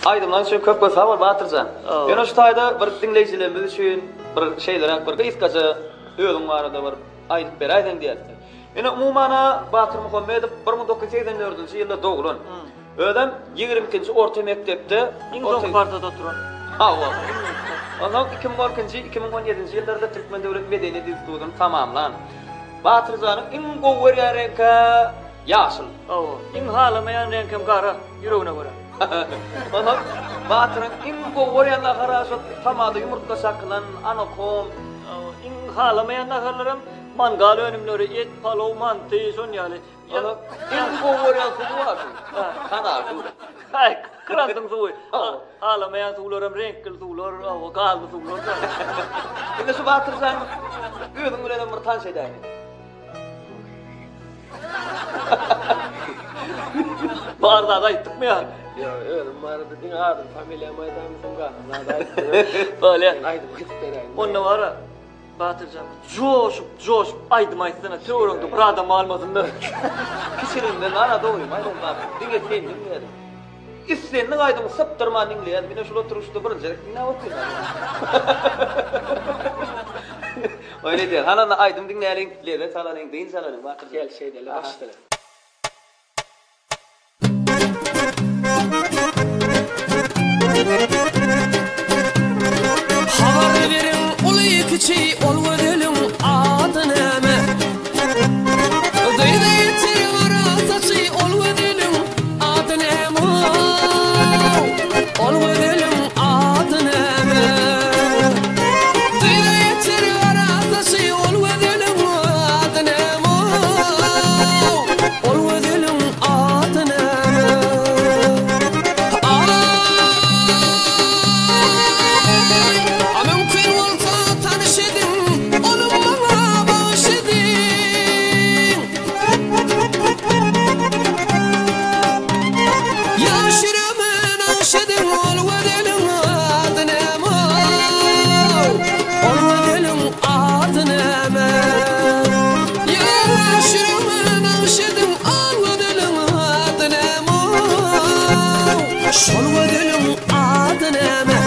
Aýdymlaň üçin köp köp sag bol Batyrjan. Ýöne şu taýda bir diňleýjilerimiz üçin bir şeýleräk bir gysgaça özüň barada bir aýdyp beräýseň diýäs. Ine umumana Batyr Muhammedow 1984-nji ýylda doglan. Özem 22-nji orta mekdepde Iň soňky partada oturan. Hawa. Onsoň 2012-nji, 2017-nji ýyllarda Türkmen döwlet medeniýet institutyny tamamlan. Batyrjanyň iň gowy görýän reňki ýaşyl. Hawa. Iň halamaýan reňkem gara, ýüregine görä. Onsoň Batyryň iň gowy görýän nahary şol tamada ýumurtga çakylan anakom. Hawa. Iň halamaýan naharlaram mangal önümleri, et, palow, manty, şon ýaly. Onsoň iň gowy görýän suwy bar şuň. Kanal suwy. Haý, krantyň suwy. Halamaýan suwlaram reňkli suwlar, hawa, gazly suwlar. Indi şu Batyrjan özüň bilenem bir tanyş edäýliň. Bar zat aýtdykmy ýa? Ýok, özüm barada diňe adym, familiýamy aýdamyşym, galan zady aýtdym. Bolýa. Aýdym aýdyp beräýin. Onda bara, Batyrjan, joşup, joşup aýdym aýtsana, töweregiňde bir adam galmasyn-da. Kiçiligimden gara dogrymy aýdaýyn Batyr, diňe sen diňledim. Islendik aýdymy sypdyrman diňleýärdim. Ine şul oturyşda birinji gezek diňläp otyryn. Oýun edýän. Hany onda aýdym diňläliň, lezzet alalyň, dynç alalyň Batyrjan. Gel şeýdeli başda. Habar beriň uly-kiçi ol gözeliň ady näme? Gyzy ýiti gara saçy ol gözeliň ady näme? Ol gözeliň ady näme? Gyzy ýiti gara saçy ol gözeliň ady näme? Ol gözeliň ady näme? Aý, a mümkin bolsa tanyş ediň, Ony maňa bagyş ediň. Ýaş ýüregime nagyş ediň, Ol gözeliň ady näme? Ol gözeliň ady näme? Ýaş ýüregime nagyş ediň, Al gözeliň ady näme? Şol gözeliň ady näme?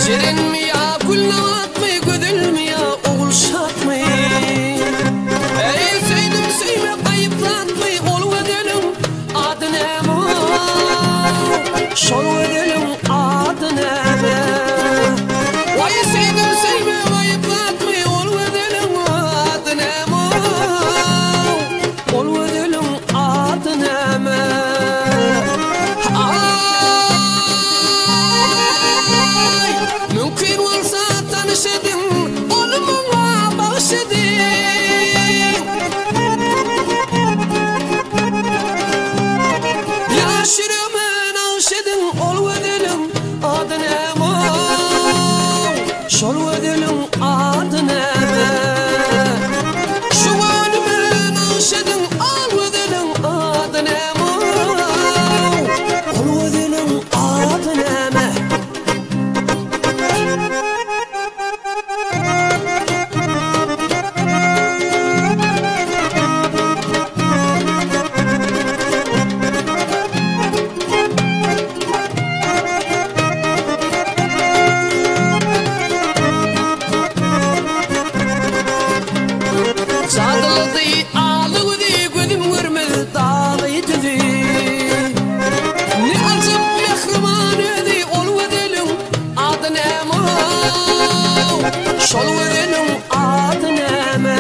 Jerenmi ýa Gülnabatmy, Gözelmi ýa Ogulşatmy? Eý, söýdüm söýmek aýyp zatmy, Ol gözeliň ady näme? Şol gözeliň ady näme? Waý, söýdüm söýmek aýyp zatmy, Ol gözeliň ady näme? Ol gözeliň ady näme? Aý, mümkin bolsa tanyş ediň, Ony maňa bagyş ediň. Ýaş ýüregime nagyş ediň, Ol gözeliň ady näme? Şol gözeliň ady näme? Şu göwnüme nagyş ediň, Al gözeliň ady näme? Ol gözeliň ady näme? Jadylydy aly gözi gözüm görmez dagy düzi Ne ajap mähriban özi ol gözeliň ady näme Şol gözeliň ady näme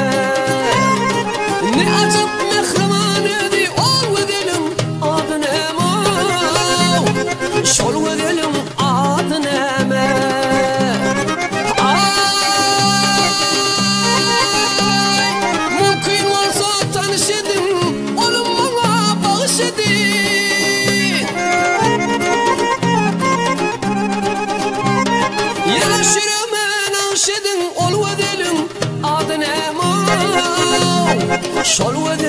Ne ajap mähriban özi ol gözeliň ady näme Şol gözeliň ady näme Aý Mümkin bolsa tanyş ediň Ony maňa bagyş ediň Ýaş ýüregime nagyş ediň Ol gözeliň ady näme Şol gözeliň.